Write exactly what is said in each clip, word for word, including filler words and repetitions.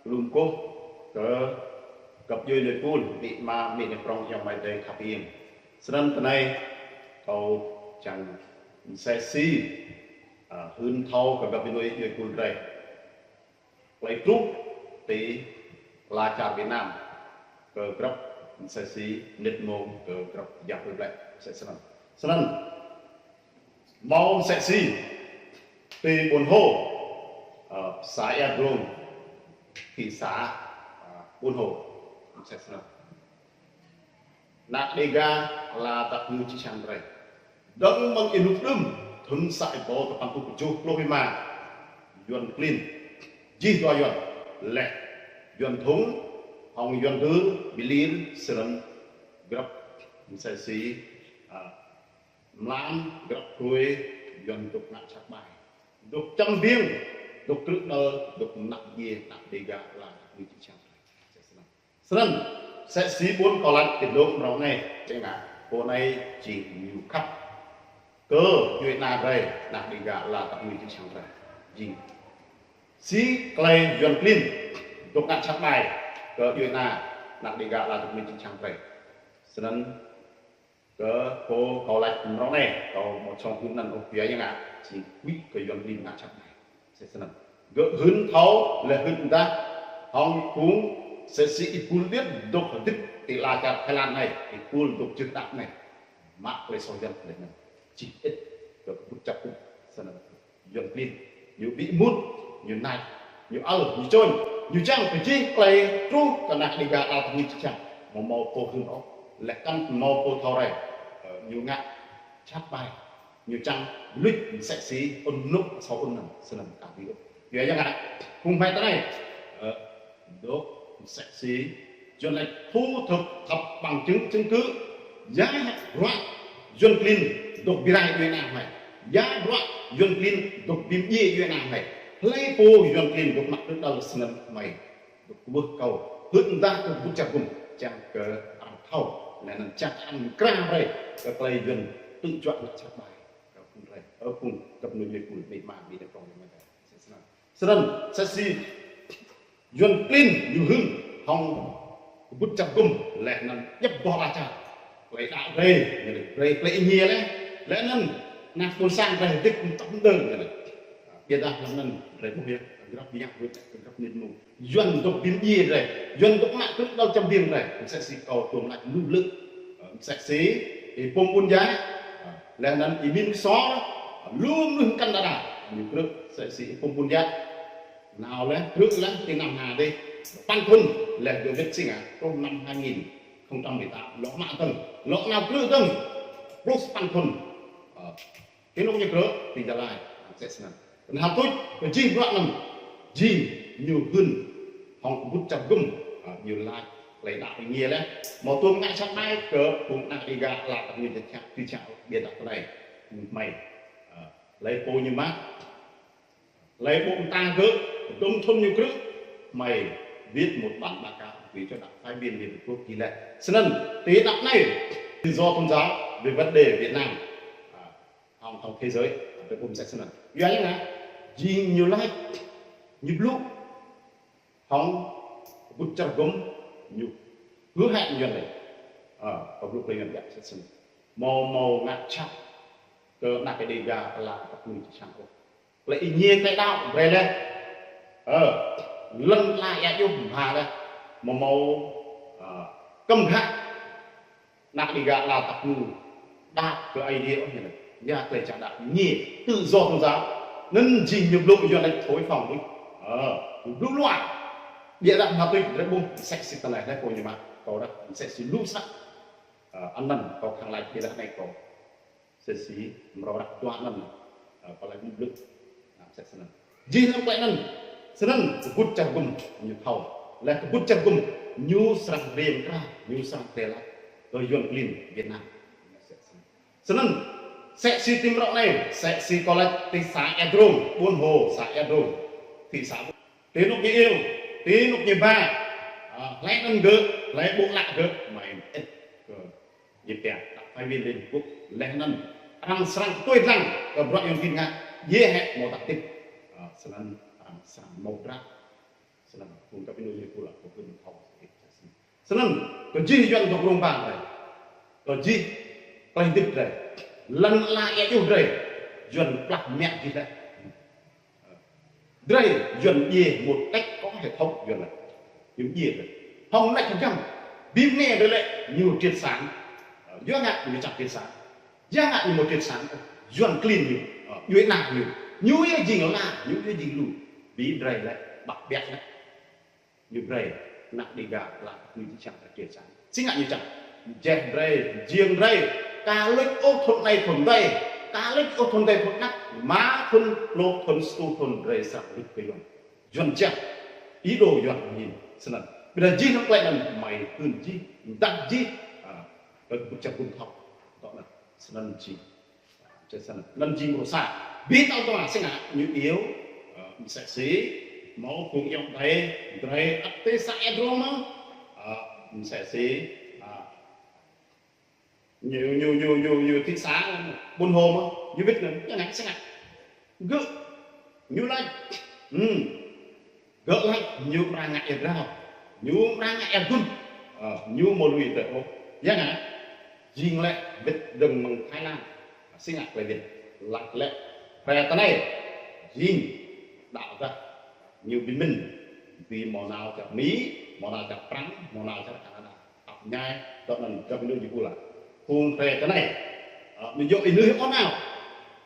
Lŏm kơkuh kơ găp djuai ƀun, amĭ ama, amĭ neh prŏng, ayŏng amai adơi khăp hiam. Snăn tơ anai kâo čang msĕ si, ơ, hưn thâo kơ găp djuai ƀun drei. Klei truh ti ala čar Việt Nam kơ grăp msĕ si mnĭt mông kơ grăp yang ƀlĕ msĕ snăn. Snăn hmâo msĕ si ti ƀuôn Hô, ơ, să Ia Drông, thị xã, ơ, ƀuôn Hô msĕ snăn. Ană Đêga ala tăp ngư čư̆ čhiăng drei. Dơ̆ng mơ̆ng ênuk đưm, thŭn sa êbâo tơpăn rơtuh kjuh pluh êma, Yuăn klin jih dua Yuăn, leh Yuăn Thung hŏng Yuăn Dưr bi lir, snăn grăp msĕ si, ơ, mlam, grăp hruê Yuăn dôk ngă jhat ƀai, dôk čăm biêng, dôk krư̆ đăl, dôk mnă djiê ană Đêga ala tăp ngư čư̆ čhiăng drei. Snăn, msĕ si ƀuôn kâo lač ti dlông mrâo anai, tơdah pô anai jing ñu khăp kơ djuai ana drei, ană Đêga ala tăp ngư čư̆ čhiăng drei. Jing si klei Yuăn klin dôk ngă jhat ƀai kơ djuai ana, ană Đêga ala tăp ngư čư̆ čhiăng drei. Snăn kơ pô kâo lač mrâo anai, kâo amâo čŏng hưn anăn ôh, kyua ya ngă, jing huĭ kơ Yuăn klin ngă jhat ƀai msĕ snăn. Gơ̆ hưn thâo leh hưn mdah hŏng phung msĕ si êpul điêt dôk hdĭp ti ala čar Thái Lan anai, êpul dôk jưh đăp anai, mă klei soh Yuăn leh anăn čih ĭt kơ kbŭt čăp kŭp snăn. Yuăn klin ñu bi êmut, ñu nač, ñu ăl, ñu čôñ, ñu čang kơ jih klei truh kơ ană Đêga ala tăp ngư čư̆ čhiăng, amâo mâo pô hưn ôh, leh kăn mâo pô thâo rai, ơ, ñu ngă jhat ƀai, ñu čang luč msĕ si ŭn mnŭk asâo ŭn anăn, snăn ka bi ôh. Kyua ya ngă, phung hmei tơ anai, ơ, dôk msĕ si Yuăn lač thu thập bằng chứng, chứng cứ. Ya bruă Yuăn klin dôk bi rai djuai ana hmei? Ya bruă Yuăn klin dôk bi mdjiê djuai ana hmei? Hlei pô Yuăn klin dôk mă krư̆ đăl snăn hmei dôk kwưh kâo hưn mdah kơ kbŭt čăp gŭm, čang kơ arăng thâo, leh anăn čang kơ arăng mkra brei kơ klei Yuăn tŭ juă ngă jhat ƀai kơ phung drei, ơ, phung găp djuai ƀun, amĭ ama, amĭ neh prŏng, ayŏng amai adơi. Snăn, msĕ si Yuăn klin ñu hưn hŏng kbŭt čăp gŭm leh anăn djăp boh ala čar. Klei đăo drei, ñu lač brei klei êngiê leh, leh anăn ană ƀuôn sang drei hdĭp mtăp mđơr, ñu lač. Ƀiădah hlăm anăn drei ƀuh yơh, grăp yang ƀlĕ, grăp mnĭt mông, Yuăn dôk bi mdjiê drei, Yuăn dôk mă krư̆ đăl čăm biêng drei, msĕ si kâo tuôm lač lu blư̆, ơ, msĕ si Y-Pum Ƀuôn Yă, ơ, leh anăn Y-Min Ksor, lu mnuih mkăn đa đa, ñu krư̆ msĕ si Y-Pum Ƀuôn Yă. Nao leh, krư̆ leh, ti năm ha dih, păn thŭn, leh gơ̆ wĭt si ngă, truh năm hai nghìn không trăm mười tám, lŏ mă dơ̆ng, lŏ nao krư̆ dơ̆ng, pluh păn thŭn. Ơ, ti anôk ñu krư̆, ti Gia Lai, msĕ snăn. Anăn ha tuč, kơ jih bruă anăn, jing ñu hưn hŏng kbŭt čăp gŭm, ơ, ñu lač klei đăo êngiê leh, amâo tuôm ngă jhat ƀai kơ phung ană Đêga ala tăp ngư čư̆ čhiăng, čư̆ čhiăng, ƀiădah tơ anai, phung hmei, ơ, hlei pô ñu mă, hlei ƀô̆ mta gơ̆, dŭm thŭn ñu krư̆, hmei viết một bản báo cáo gửi cho Đặc phái viên Liên Hợp Quốc ghi leh. Snăn, ti anăp anai, tự do tôn giáo, về vấn đề Việt Nam, à, hŏng, hŏng thế giới, drei ƀuh msĕ snăn. Yua ya ngă, jing ñu lač, ñu blŭ, hŏng kbŭt čăp gŭm, ñu hưn hĕ ñu anei. Ơ, kâo blŭ klei ngă biă msĕ snăn. Amâo, amâo ngă jhat kơ ană Đêga ala tăp ngư čư̆ čhiăng ôh. Klei êngiê klei đăo brei leh. Ơ, lăn ala ia yơh mha leh. Amâo mâo, ơ, kăm ghă ană Đêga ala tăp ngư đăo kơ Aê Diê ôh ñu lač. Ya klei čang đăo êngiê, tự do tôn giáo. Anăn jing ñu blŭ Yuăn lač thổi phồng đuč. Ơ, ñu blŭ luar. Ƀiădah mă tui drei ƀuh msĕ si tơlơi leh pô ñu mă. Kâo đăo msĕ si lu snăk. Ơ, anăn kâo khăng lač ƀiădah anei kâo msĕ si mrâo răk dua anăn, ơ, pơlai blŭ blŭ. Ơ, msĕ snăn. Jih hlăm klei anăn, snăn kbŭt čăp gŭm ñu thâo. Leh kbŭt čăp gŭm ñu srăng brei mkra, ñu srăng brei lač kơ Yuăn klin Việt Nam. Msĕ snăn. Snăn, msĕ si ti mrâo anei, msĕ si kâo lač ti să Ia Drông, ƀuôn Hô, să Ia Drông, thị xã, ti anôk ñu iêu, ti anôk ñu ba, ơ, hlei anăn gơ̆, hlei ƀô̆ ală gơ̆, hmei mơĭt kơ ñu pia, Đặc phái viên Liên Hợp Quốc, leh anăn arăng srăng tui dlăng kơ bruă Yuăn klin ngă, djai hĕ amâodah tĭp. Ơ, snăn arăng srăng mâo drap. Snăn, phung găp djuê ñu pô lă, kâo kơ ñu thâo. Snăn, kơ jih Yuăn dŏ rông ba drei. Kơ jih klei hdĭp drei. Lăn ala êa juh drei. Yuăn plah mă jih leh. Drei, Yuăn djiê một cách có hệ thống Yuăn lĕ. Yuăn djiê drei. Hŏng nĕč hgăm. Bi mne drei lĕ, ñu triệt sản. Ơ, yua ngă ñu čang triệt sản. Yua ngă ñu mâo triệt sản. Yuăn klin ñu. Ơ, djuê ana ñu. Ñu yơh jing la, ñu yơh jing lu. Bi drei lĕ, ƀă ƀiă lĕ. Ñu brei, ană Đêga, lă ñu či čang triệt sản. Si ngă ñu čang. Jeh drei, jiăng drei, ka luč ôh thŭn anei thŭn adih, ka luč ôh thŭn adih thŭn anăp, rơma thŭn, pluh thŭn, sa êtuh thŭn drei srăng luč kơ Yuăn. Yuăn čang, ý đồ Yuăn ñu snăn. Ƀiădah jih hŏng klei anăn, mâo hưn jih, mdah jih, ơ, kơ ƀuh čang ƀuh thâo, tŏ anăn, snăn jih. Čang snăn, anăn jing mrô sa. Bi tŏ tŏ si ngă ñu iêu, ơ, msĕ si, mâo phung ayŏng adei, drei ăt tơ sa êa drông mơh, ơ, msĕ si, ơ, ñu, ñu, ñu, ñu, ñu thị xã, ƀuôn Hô mơh, ñu wĭt anăn, ñu ngă si ngă. Gơ̆, ñu lač, hmm, gơ̆ lač ñu amra ngă êa drao, ñu amra ngă êa gŭn, ơ, ñu amâo lui drei ôh. Yua ngă, jing lĕ wĭt dơ̆ng mơ̆ng Thái Lan, si ngă klei wĭt, lač lĕ, hrơi tơ anei, jing, đăo dah, ñu bi mĭn, bi mâo nao čar Mi, mâo nao čar Prăng, mâo nao čar Canada. Ăp mơñai, dŏ anăn găp djuê ñu pô lă. Phung drei tơ anei, ơ, ñu djŏ ih nui ôh nao.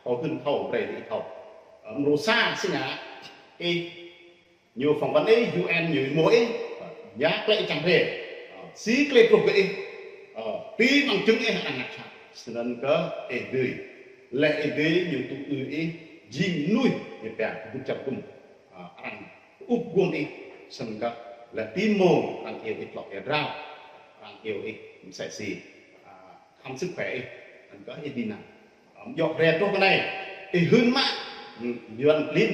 Kâo hưn thâo, brei ih thâo. Ơ, mrô sa si ngă, ih, ñu phỏng vấn ih, U N ñu êmuh ih, ơ, ya klei ih čang hriê. Ơ, si klei truh kơ ih. Ơ, ti măng čưng ih arăng ngă jhat. Snăn kơ ih dưi. Leh ih dưi ñu tŭ ư ih, jing mnuih ñu pia kơ ƀuh čang gŭm. Ơ, arăng ŭp guôm ih, snăn kơ leh ti mông arăng iêu ih tlŏ êa drao, arăng iêu ih msĕ si, ơ, khám sức khỏe ih, anăn kơ ih dưi nao. Ơ, djŏ hrơi truh kơ anei, ih hưn mă, hmm, Yuăn klin,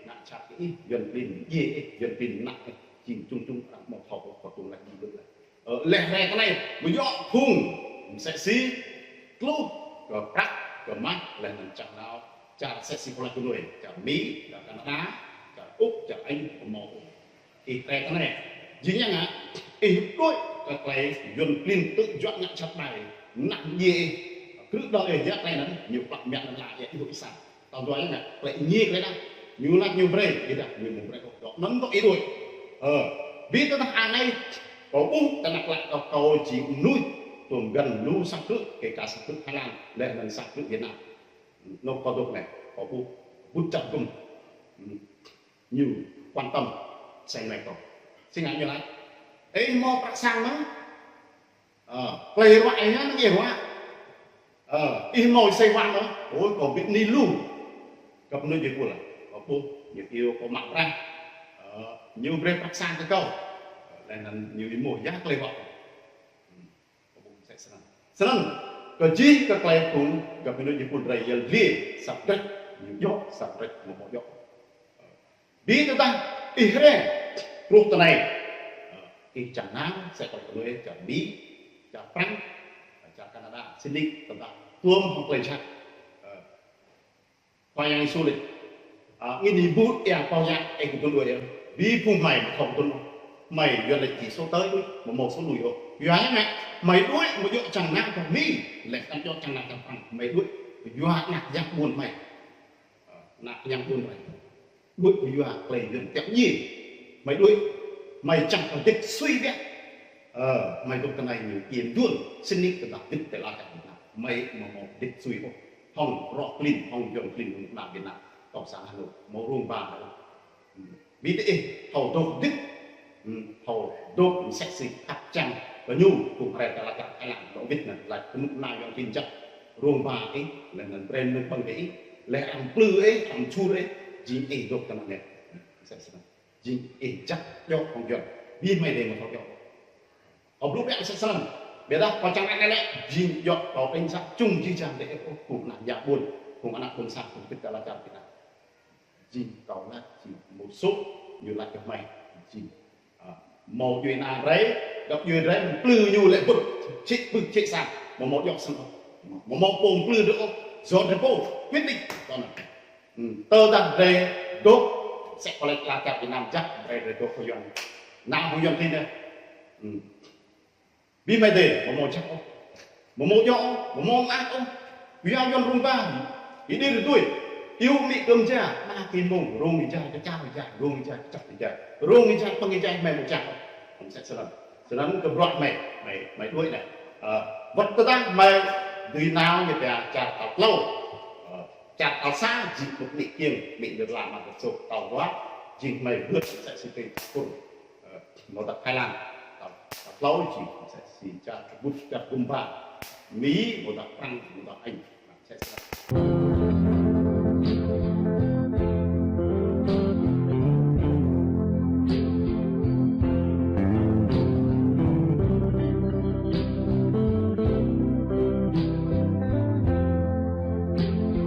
ngă jhat kơ ih, Yuăn klin, djiê ih, Yuăn klin, ngă ih, jing čung čung arăng amâo thâo ôh, kâo tŭ lač jing leh. Ơ, leh hrơi kơ anei, mơ̆ djŏ phung, msĕ si, tluh, kơ prăk, kơ mah, leh anăn čang nao, čar msĕ si kâo lač kơ nuê, čar Mi, čar Canada, čar Úc, čar Anh, kơ mâo. Ih hrơi kơ anei, jing yua ngă, ih đuĕ kơ klei Yuăn klin tŭ juă ngă jhat ƀai, ngă djiê ih, krư̆ đăl ih, ya klei anăn, ñu plah mă anăn lă, ya ih huĭ sa. Tơdah yua ngă, klei ñu klei anăn, ñu lač ñu brei, ƀiădah ñu amâo brei ôh, dŏ anăn dŏ ih đuĕ. Ơ, bi tơdah anei, kâo ƀuh, tơdah lač kơ kâo jing mnuih, tuôm găn lu sang krư̆, kơ ka sang krư̆ Thái Lan, leh anăn sang krư̆ Việt Nam. Anôk kâo dôk anei, kâo ƀuh, ƀuh čang gŭm. Hmm. Ñu quan tâm, sang anei kâo. Si ngă ñu lač. Ih mâo prăk sang mơh. Ơ, klei ruă ih anăn ih ruă. Ơ, ih mâo sang wă mơh. Ôi, kâo bi mni lu. Găp djuê ñu pô lă. Kâo ƀuh, ñu iêu kâo mă prăk. Ơ, ñu brei prăk sang kơ kâo. Leh anăn ñu êmuh ya klei ruă. Hmm. Kâo ƀuh msĕ snăn. Snăn, kơ jih kơ klei phung, găp djuê ñu pô drei yăl dliê, sa drei, ñu djŏ, sa drei, amâo mâo djŏ. Bi tơdah, ih hrơi, truh tơ anei, ơ, ih čang nao, sa klei kơ nuê, čar Mi, čar Prăng, čar Canada, si nik, tơdah, tuôm hŏng klei jhat. Ơ, Khua Yang Yêsu lač, ơ, angĭn ih ƀuh êa pô yă, ih kơ tŭ đuĕ yơh. Bi phung hmei amâo thâo kơ tŭ ôh. Hmei Yuăn lač chỉ số tới đuĕ, amâo mâo số lui ôh. Yua ngă, hmei đuĕ amâo djŏ čang nao čar Mi, leh kăn djŏ čang nao čar Prăng, hmei đuĕ. Yua ngă yang ƀuôn hmei. Ơ, ngă yang ƀuôn hmei. Đuĕ kơ yua klei Yuăn tiăp djiê. Hmei đuĕ, hmei čang kơ dĭt sui biă. Ơ, hmei dôk tơ anei ñu iêm duôn, si nik tơdah dĭt tơ ala čar Việt Nam. Hmei amâo mâo dĭt sui ôh. Hŏng roh klin, hŏng Yuăn klin, hŏng ană Việt Nam. Cộng sản Hà Nội, mâo rông ba ôh. Bi tơ ih, thâo dôk dĭt, hmm, thâo dôk msĕ si khăp čang kơ ñu, kơ hrơi tơ ala čar Thái Lan, dŏ wĭt anăn, lač kơ ană Yuăn klin jăk, rông ba ih, leh anăn brei mơ̆ng ƀơ̆ng ih, leh arăng plư ih, arăng čur ih, jing ih dôk tơ anăn. Msĕ snăn. Jing ih jăk djŏ hŏng Yuăn. Bi hmei drei amâo thâo djŏ. Kâo blŭ biă msĕ snăn. Ƀiădah kâo čang ngă lĕ, jing djŏ kâo ƀing sa čung jih jang drei ôh, phung ană yang ƀuôn, phung ană ƀuôn sang, phung dĭt tơ ala čar Việt Nam. Jing kâo lač, jing một số, ñu lač kơ hmei, jing. Ơ, mâo djuê ana drei, găp djuê drei, plư ñu lĕ bưp, čĭ bưp čĭ sang, amâo mâo djŏ snăn ôh. Amâo mâo pô plư drei ôh, yua drei pô, quyết định, tơ anăn. Hmm, tơdah drei dôk, Sĕ kơ lĕ kla čar Việt Nam jăk, brơi rơdô kơ Yuan. Nao hăng Yuan tih neh. Hmm. Bi mơi dê, mơmô jăk ôh. Mơmô djŏ ôh, mơmô mơak ôh. Ƀiă Yuan rŭng ba. Ih đĭ rơdui. Iâu mĭ kơm ja, ma kơ mông, rŭng ih ja, kơ čao ih ja, rŭng ih ja, kơ čŏk ih ja. Rŭng ih ja, pơng ih ja, mơi mơ̆ jăk ôh. Hăng sĕ snăn. Snăn kơ bruă mơi, mơi, mơi đuaĭ neh. Ơ, wơ̆t tơdah mơi dưi nao ñu pia čar tal tlâo. Ơ, čar tal sa jing mơ̆ mĭ kiăng, mĭ nơ̆r lăm mă kơ sôk tal dua, jing mơi bưt sĕ si tê kur. Ơ, mơ̆ dah Thái Lan, tal, tal tlâo jing sĕ si čar kơbŭt, čar gum ba. Mi, mơ̆ dah Prăng, mơ̆ dah Anh. Sĕ si